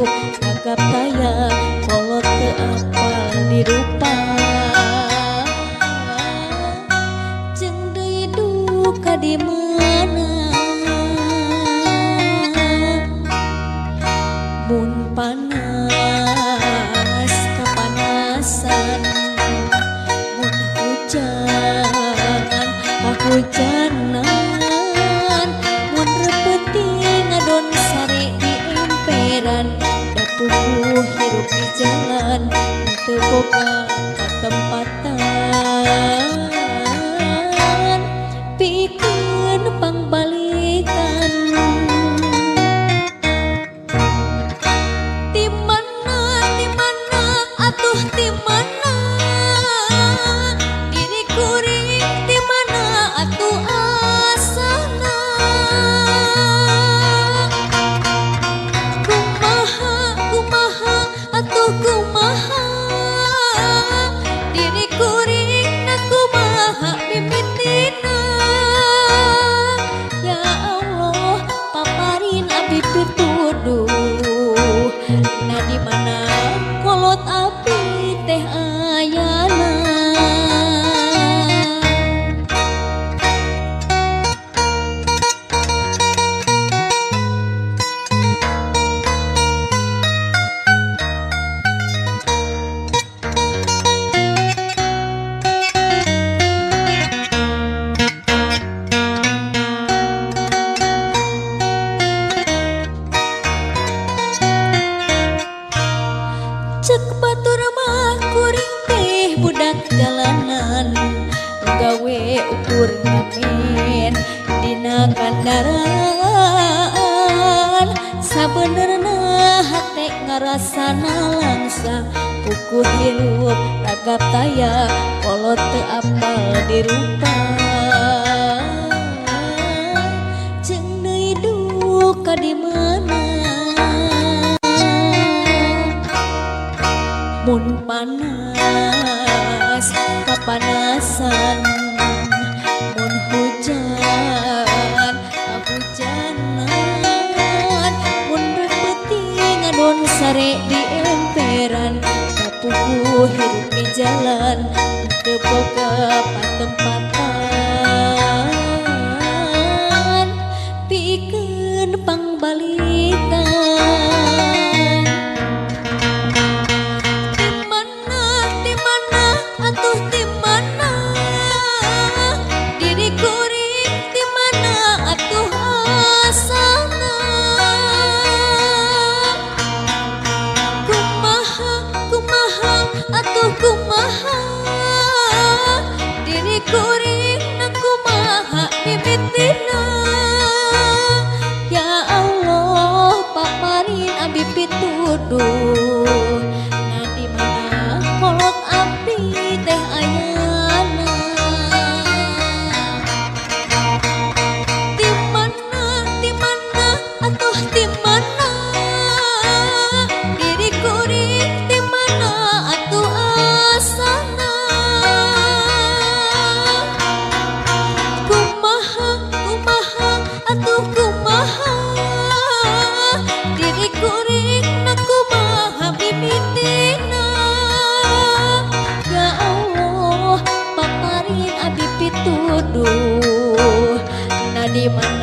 hirup ragap taya kolot teu apal dirupa. Jeung deui duka di mana mun panas kapanasan, mun hujan kahujanan, mun repeuting ngadon sare di emperan, da puguh hirup di jalan teu boga katempatan. Pikeun pangbalikan ti mana atuh ti mana diri kuring ti mana atuh asana. Kumaha kumaha atuh kumaha diri kuring na kumaha mimitina. Ya Allah paparin abi pituduh na di mana kolot api teh ayana. Cek batur mah kuring teh budak jalanan, gawe ukur ngamen dina kandaraan. Sabenerna hate ngarasana langsa, puguh hirup ragap taya kolot teu apal dirupa. Jeung deui duka di mana mun panas kapanasan, mun hujan kahujanan, mun repeuting ngadon sare di emperan, da puguh hirup di jalan teu boga patempatan. Pikeun pangbalikan ti mana atuh ti mana diri kuring ti mana atuh asana. Kumaha kumaha atuh kumaha diri kuring na kumaha mimitina. Ya Allah paparin abi pituduh na di mana kolot api teh ayana. Ti mana atuh ti mana diri kuring ti mana atuh asana. Kumaha kumaha atuh kumaha diri kuring na kumaha mimitina. Ya Allah paparin abi pituduh na di mana